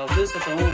Рафтеста, тамом.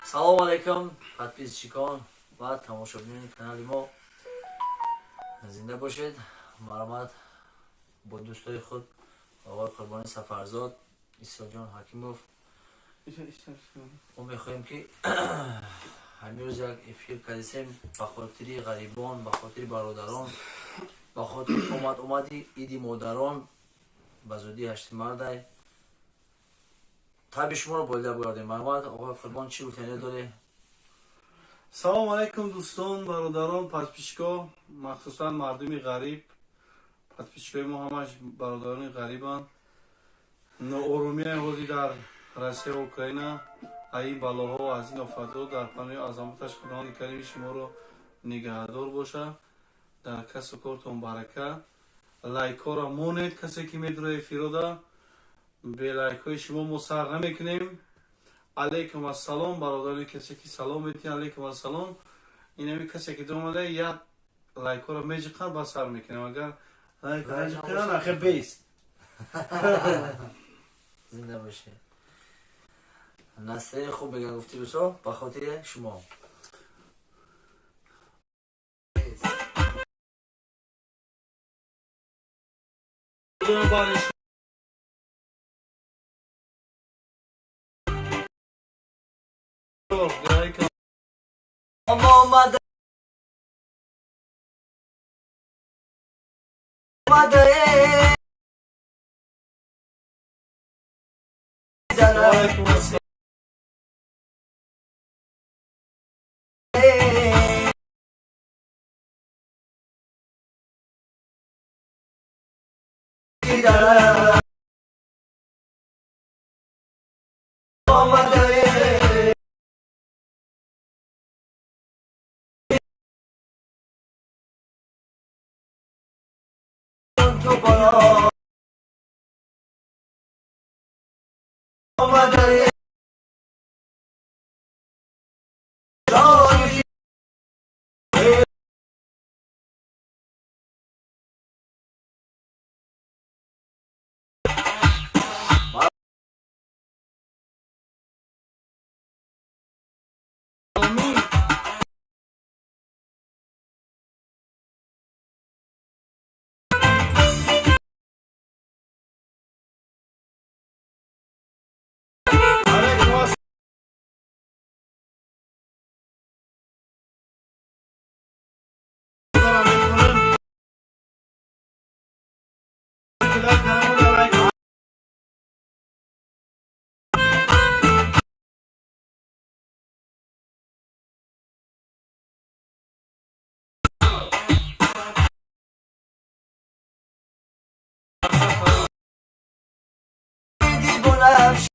Салом алейкум, подписчикон ва тамошобинони канали мо, зинда бошед. Марҳамат, бо дӯстои худ оғои Қурбони Сафарзод, Исоҷон Ҳакимов. Мо мехоҳем, ки ҳамин рӯз як эфир кардисем ба хотири ғарибон, ба хотири бародарон, ба хотири омад-омади иди модарон. Ба зудӣ ҳашти мардай таби шуморо болида бигардем. Марҳамат, оғои Қурбон, чӣ гуфтане дорӣ? Салом алейкум, дӯстон, бародарон, подписчико, махсусан мардуми ғариб. Подписчикои мо ҳамаш бародарони ғарибанд. Ноорумияи ҳозир дар Россия ва Украина, аз ин балоҳо, аз ин офатҳо дар паноҳи азаматаш Худованди Карими шуморо нигаҳдор боша, дар касу кортон барака. Лайкҳоро монед, касе ки медура эфирода, бе лайкҳои шумо мо сар намекунем. Алейкум ассалом, бародарони, касе ки салом метиҳ, алейкум ассалом. Инами касе ки домада, як лайкҳоро меҷиқанд, ба сар мекунем. Агар лайк наҷиқанд, ахе бест. Зинда бошед. Настроение хуб меган, гуфти рӯсо, ба хотири шумо. Омада омада. Алейкум ассалом. تو Алейкум ассалом. Лайк. بنفش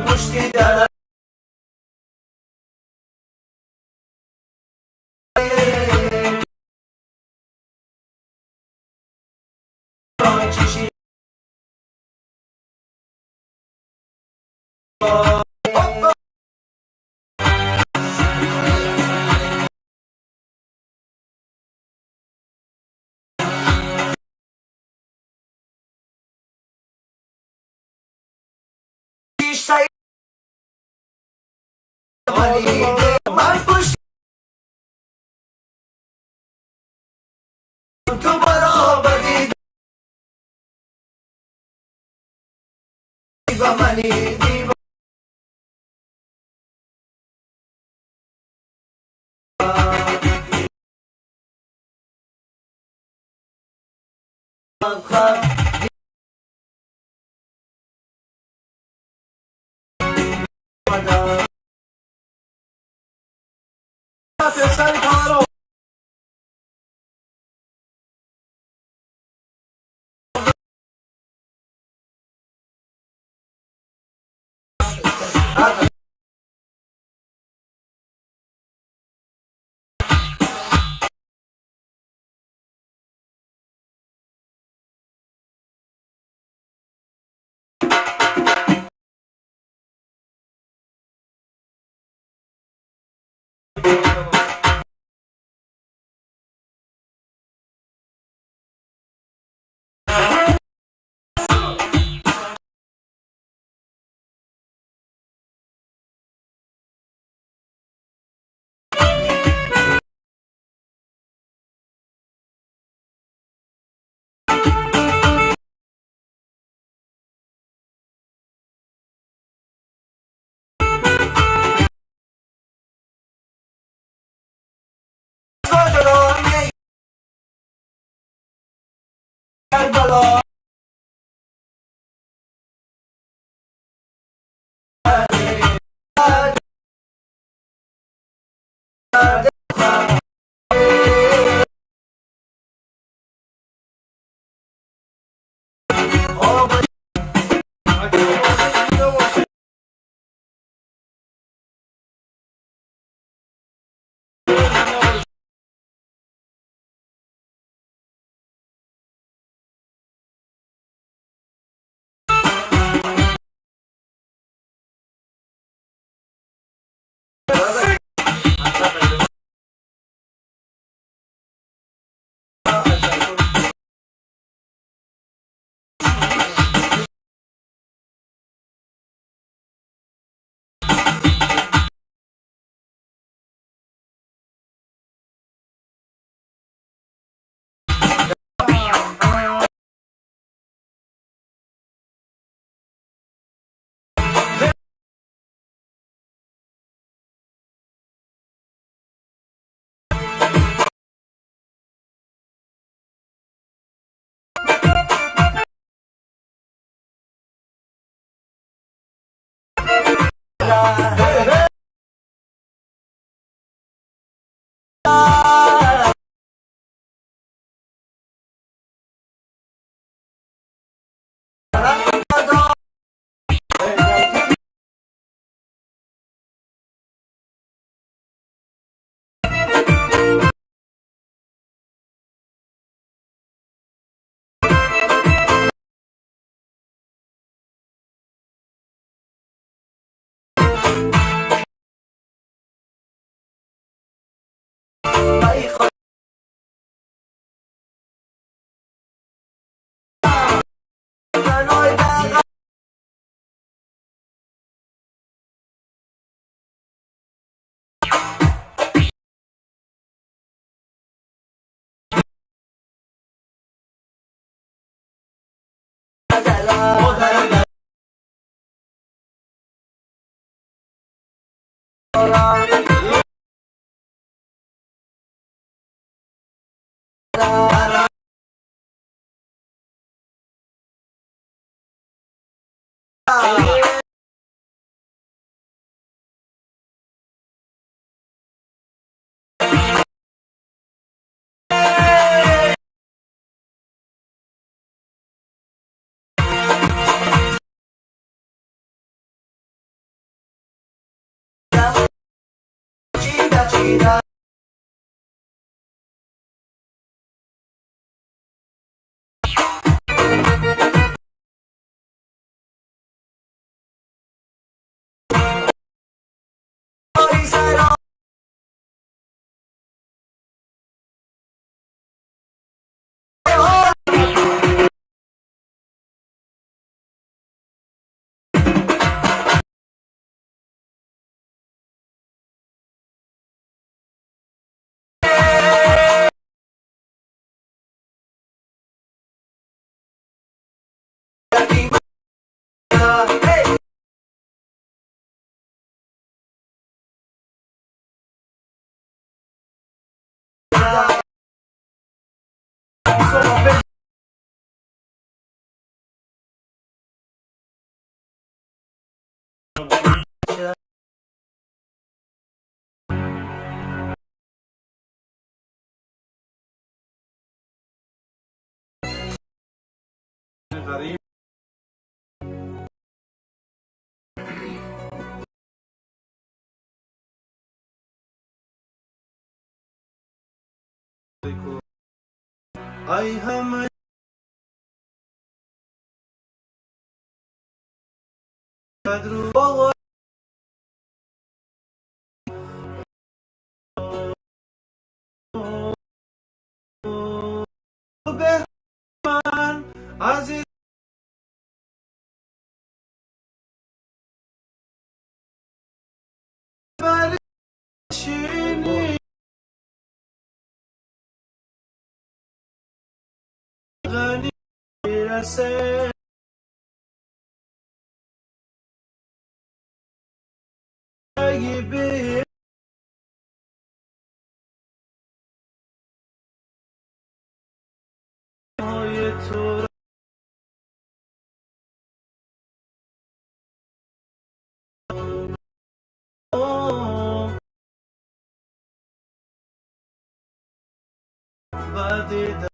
پشتی در من پشت تو برابری و منی. سر کارو. غریب ای همه قدر به من عزیز برشینی غنی رسه به های تو و دیدم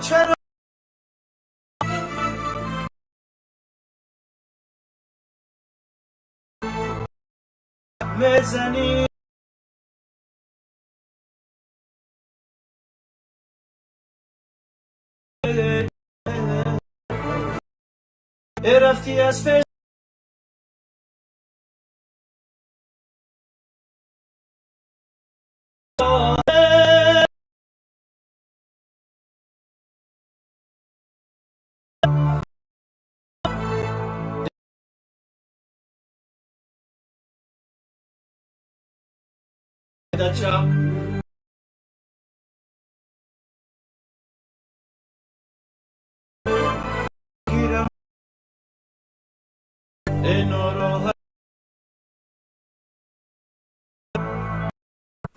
چرا میزنی رفتی از پیش گیرم